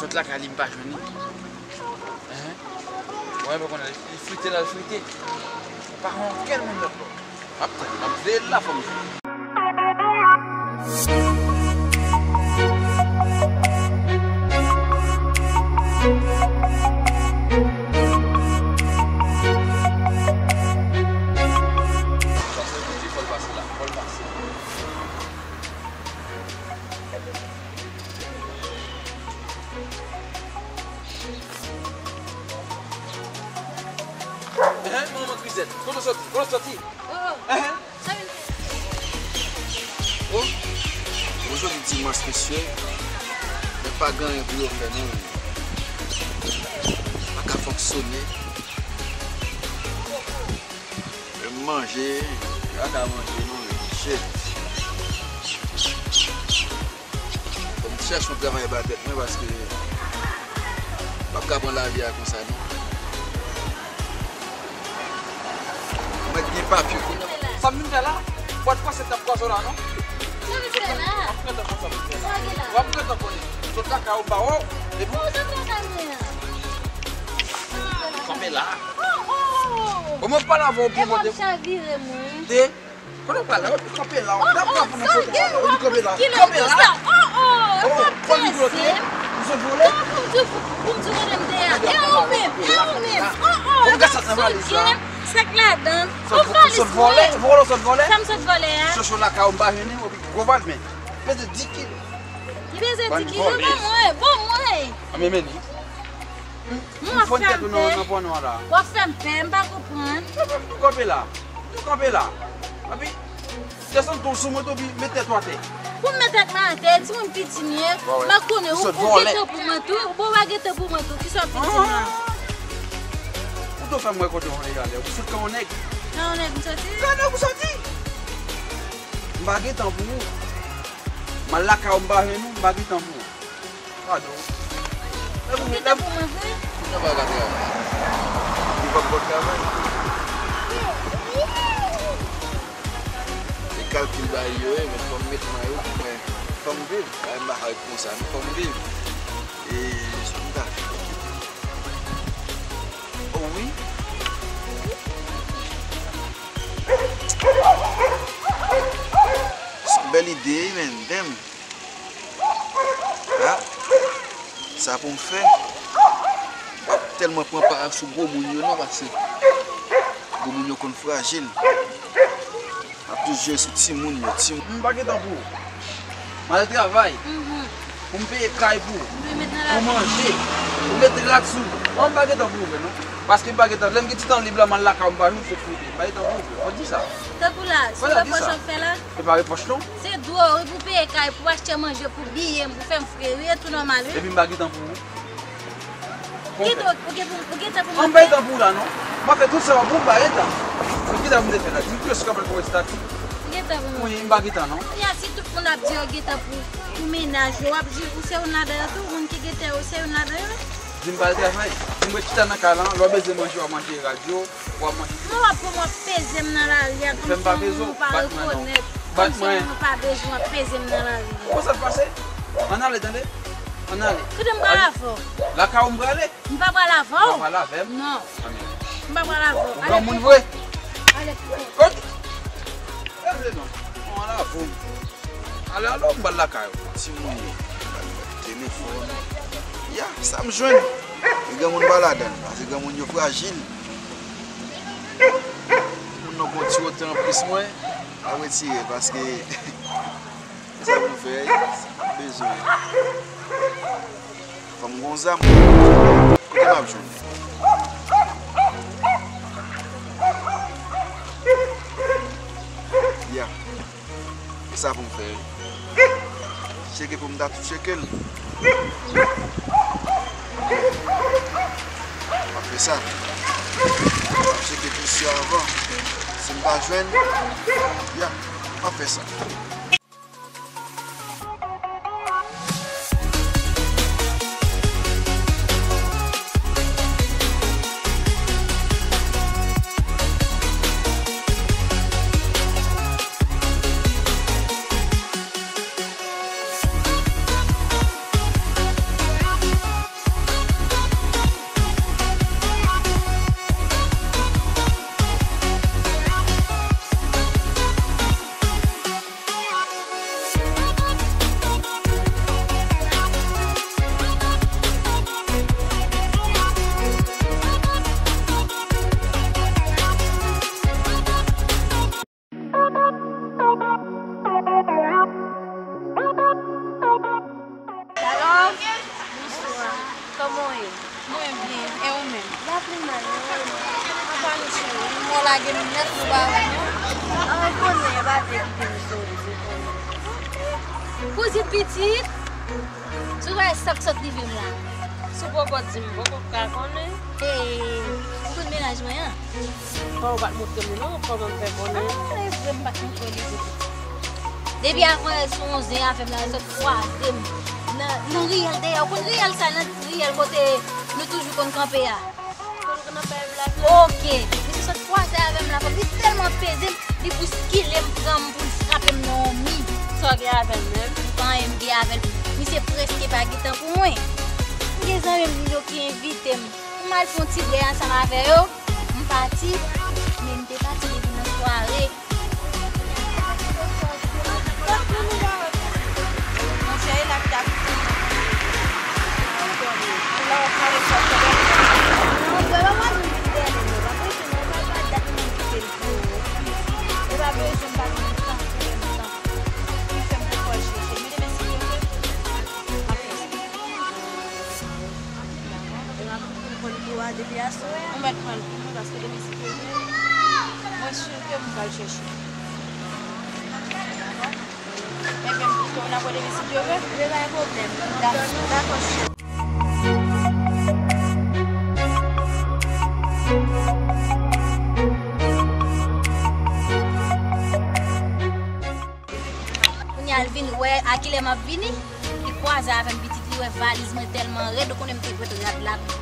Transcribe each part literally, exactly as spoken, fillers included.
Sot lakay li, m pa jwenn li. Enhen. Mwen, mwen konnen li frite, l al frite. Pa gen okenn moun lòt bò. M ap tann, m ap veye l la, fò m jwenn li. Sa se kote fò l pase la, fò l pase. Enhen, manman Krizèt, kote w soti? Kote w soti? Oh, enhen. Sa vin fè? Oh, bon, jodi dimanch, mesye, men pa gen anyen pou yo fè, non. Pa ka fonksyone. Menm manje, pa ka manje, non, shit. Fò m chèche yon travay ba tèt mwen paske m p ap ka pran lavi a konsa non. Mwen gen papye pou. Sa m vin fè la? Bwat pwase t ap pwaze w la non? Sa m vin fè la? W ap gentan konn sa m vin fè la. W ap gentan konnen. Sot lakay ou m pa wè w. Epi. Kanpe la. Bon, mwen pale avè w pou mwen. Chavire mwen. Te. Kote w pral la? Epi kanpe la. Oh, oh, sa gen w ap kile m konsa? Oh, oh, fò m peze. Pou m di, pou m di kote m te a. E ou menm, e ou menm. Oh, oh, e pa sou gen m, sèk ladan. Ou vòlè vre. Vòlè, sot vòlè? Sa m sot vòlè a? Chocho lakay ou m pa jwenn li, epi gwo vag men. Peze dis kilo. Li peze dis kilo, ban mwen, ban mwen. An men men li. M w ap fè m pè. W ap fè m pè, m pa konprann. Nou kanpe la. Nou kanpe la. Epi, desann tou sou mwen tou, epi met tèt ou atè. Pou m met tèt mwen atè, timoun piti m ye, m pa konnen ou, ou gen tan pou mwen tou, bon, ou pa gen tan pou mwen tou, kisa w ap vin di m la? Ou tou fè m wè kote w ye alè, ou sot kan yon nèg. Kan yon nèg m soti? Kan yon nèg ou soti? M pa gen tan pou ou. M al lakay ou, m pa jwenn ou, m pa gen tan pou ou. Padon. Ou gen tan pou mwen vre? Ou pa ka travay. Ou pa ka travay. E kalkil bagay yo ye, men fò m met may yo pou mwen. Fò m viv. Bagay m pa ka ret konsa, men fò m viv. E, sa m ta fè? Oh wi. Se yon bèl ide, wi, men, damn. Ah, sa pou m fè? M p ap tèlman pran pa sou gwo moun yo non, paske gwo moun yo konn frajil. M ap toujou jwe sou timoun yo, timoun. M pa gen tan pou ou. M al travay. Mhm. Pou m peye kay pou ou. Pou manje. Pou met rad sou ou. Bon, m pa gen tan pou ou vre non. Paske m pa gen tan. Lè m gen ti tan lib la, m al lakay ou, m pa jwenn sot kote. M pa gen tan pou ou vre. Fò di sa. Tankou la, se repwòch w ap fè la? Se pa repwòch non. Se dwe w wi pou peye kay, pou achte manje, pou biye m, pou fè m fre wi, e tou nòmal wi. Epi m pa gen tan pou ou. Ou gen tan, ou gen pou, ou gen tan pou mwen fè? An, m pa gen tan pou ou la non. M ap fè tout sa pou ou, m pa gen tan. Ou gen tan pou m te fè la. Di m kiyès ki ap pran estati. Ou gen tan pou mwen fè? Wi, m pa gen tan non. Kounye a, si tout moun ap di yo gen tan pou, pou mennaj yo, w ap di ou se youn ladan yo tou, moun ki gen tan yo, ou se youn ladan yo? Di m pa al travay. Di m ret chita nan kay la, lè w bezwen manje, w ap manje rad yo. W ap manje. Mwen w ap pou mwen peze m nan lari a, kòmsi yon moun ou pa rekonèt, kòmsi yon moun ou pa bezwen w ap peze m nan lari a. Ou konn sa k pase? Ann ale, tande? Ann ale. Kote m pral avè w? Lakay ou m prale. M pa pral avè w? Ou pa pral avè m? Non. M pa pral avè w. Ou granmoun vre? Ale. Kote? Leve non. Ou al avè w. Ale, ale, m pral lakay ou. Timoun yo. Telefòn. Ya, sa m jwenn. E granmoun pa ladan l, paske granmoun yo frajil. Moun nan gon ti wotè anplis mwen, m ap retire, paske se sa pou m fè, m bezwen. Fò m gon zam. Kote m ap jwenn? Ya. E sa pou m fè wi. Tcheke pou m ta tou tcheke l. M ap fè sa. M ap tcheke dosye a avan. Si m pa jwenn, ya, m ap fè sa. Apa nou cheri, nou mò lage nou nèt, nou pa wè non. Ah, ou konnen, yo pa vle kite nou sove, se konnen. Kouzin pitit, si w wè sa k sot rive m la. Si w poko di m, m poko ka konnen. Ee, ou konn mennaj mwen an? Bon, ou pa t montre m li non, kòman m fè konnen? Ah, e vre, m pa t montre w li vre. Depi avan yè sou onz avè m la, sot kwaze m nan, nan riyèl dèyè. Ou konn riyèl sa, nan riyèl kote nou toujou konn kanpe a? Oke. Misye sot kwaze avè m la, li tèlman peze m, li bouskile m, pran m pou l frape m nan yon mi. Sa w gen avè l menm? M pa anyen m gen avè l. Misye prèske pa gen tan pou mwen. M gen zanmi m yo ki envite m. M al fè yon ti dèy ansanm avè yo. M pati, men m te pati depi nan sware. Ou mèt pran l pou mwen, paske demen si Dye vle, mwen si ke m pral chèche. Dakò? Ebyen, m kite w, n ap wè demen si Dye vle. Wi, pa gen pwoblèm. Dakò, cheri. Kounye a l vin wè a kilè m ap vini. Li kwaze avè m pitit, li wè valiz mwen tèlman rèd, ou konnen m te pran rad la pitit.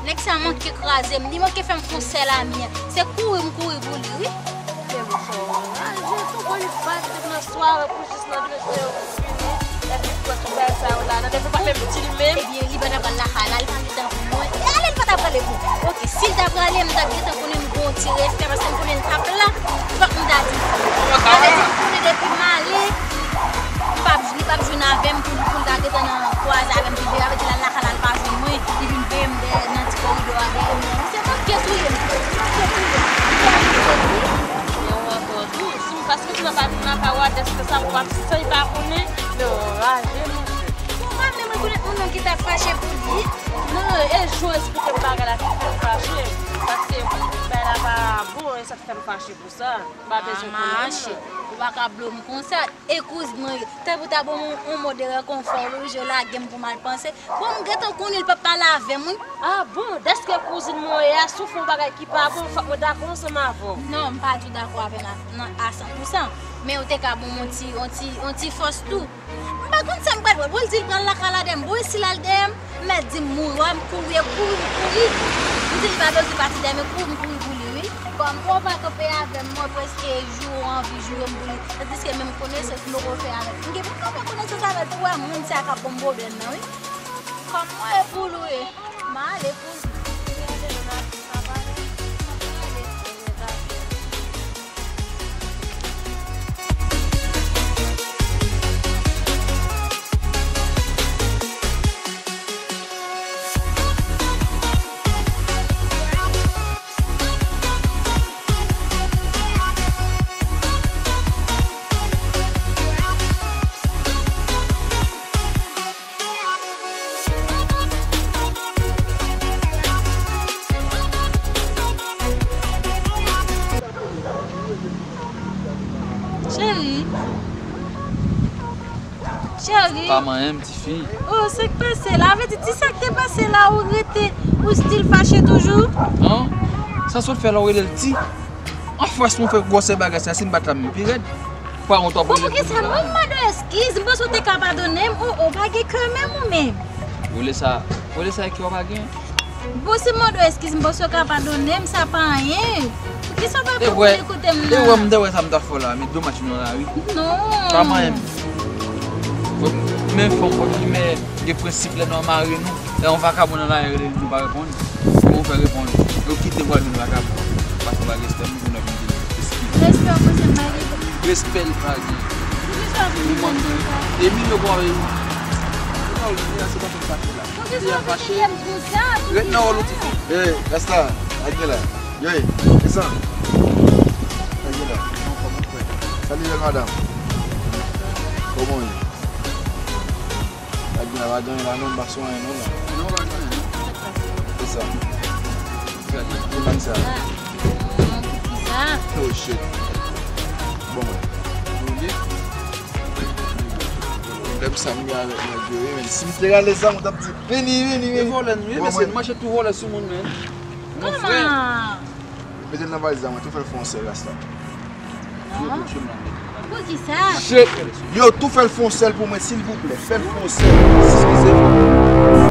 Nèg sa manke kraze m, li manke fè m fè yon sèl ami an. Se kouri m kouri pou li, wi. Men monchè, raje tou, bon, li bat depi nan sware pou jis nan dwe se yo vini. Epi pran tout bagay sa yo la, nan depi pa menm di l menm. Ebyen, li pa ta pral lakay la, li pa gen tan pou mwen. E ale, li pa ta prale pou. Oke, si l ta prale, m t ap gentan konnen m gen yon ti respè, paske m konnen l t ap la. Fòk m ta di. Sa vle di, m konnen depi m ale, m p ap, li p ap jwenn avè m pou, pou l ta gentan nan kwaze avè m pi de. Sa vle di, l al lakay la, l pa jwenn mwen, li vin veye m dèyè nan ti koridò a dèyè m nan. Misye manke touye m. Misye manke touye m. Misye manke touye m. Yon ankò tou, si m pa soti nan pa, nan pa wad, èske sa w ap sa, li pa konnen? Non, raje, monchè. Bon, pa menm rekonèt moun nan ki t ap fache pou li. Non, e jan w esplike m bagay la ki fè m fache. Paske bagay la pa bon, e sa k fè m fache pou sa. M pa bezwen konnen moun nan. Ou pa ka blo m konsa. E kouzin mwen, tanpri w ta ban m yon, yon mo de rekonfò, wi, ou lage m pou m al panse. Bon, m gentan konnen l p ap pale avè m, wi. Ah bon, dèske kouzin mwen ye a, si w fè yon bagay ki pa bon, fòk mwen dakò ansanm avè w. Non, m pa di w dakò avè m a, nan, a san pou san. Men ou te ka ban m yon ti, yon ti, yon ti fòs tou. M pa konn sa m pral pran. Bon, l di l pral lakay la dèyè m. Bon, e si l al dèyè m, m mèt di m mouri. Wè m kouri, e kouri, m kouri. M di l pa bezwen pati dèyè m, e kouri, m kouri pou li, wi. Kòm ou pa kanpe avè m, mwen prèske joure, anvi joure m pou li. Tandiske menm konesans m poko fè avè l. M gen pou m fè konesans avè l pou wè moun sa k ap ban m pwoblèm nan, wi. Kòm mwen e pou l, wi. M ale pou l. Cheri. Cheri. Pa manyen m, tifi. Oh, sa k pase la? Vle di, ti sa k te pase la, ou rete, ou still fache toujou? An? Sa sot fè la, ou rele l ti? An fwa, si mwen fè gwosè bagay sa, si m bat la, m pi rèd. Fwa mwen twò. Bon, poukisa m mande w eskiz? M panse w te ka padone m. Oh, oh, pa gen kè menm ou menm. Ou rele sa, ou rele sa kè w pa gen? Bon, si m mande w eskiz, m panse w ka padone m, sa pa anyen. Poukisa w pa pran pou li kote m nan? E wè m te wè sa m t ap fè w la, men domaj nou nan lari. Non. Pa manyen m. Men fanm, fòk li men gen prensip lè nou anmare nou. Lè yon vakabon nan lari rele nou, nou pa reponn. Kòman w fè reponn? Yo kite w al jwenn vakabon. Paske w pa gen respè pou moun nan vin di l eskiz. Respè w panse m pa gen? Respè li pa gen. Poukisa w vin di m konsa? Emilio, bon, e, se pa fè sa la. Poukisa w vin di m konsa? Ret nan wòl ou, tifi. Ey, Rasta, Admila. Ey, desann. Admila. Salut, belle madame. Kòman w ye? Admila, pa gen anyen la non, m pa sou anyen non la. Non, pa gen anyen. Desann. Konn sa. Ah, ah, kisa? Oh shit. Bon, mwen. Pwoblèm sa m gen avèk nèg yo, wi, men si m te rale zam, ou t ap di, vini, vini, E vini. vòlè nou ye, Bon, mesye, mwen- mache tou vòlè sou moun, men. Mon frè. Kòman? Mete l nan valiz la, mwen, tou fè l fè yon sèl, Rasta. Non. Poukisa? Shit. Yo, tou fè l fè yon sèl pou mwen, silvouplè. Fè l fè yon sèl. Eskize m.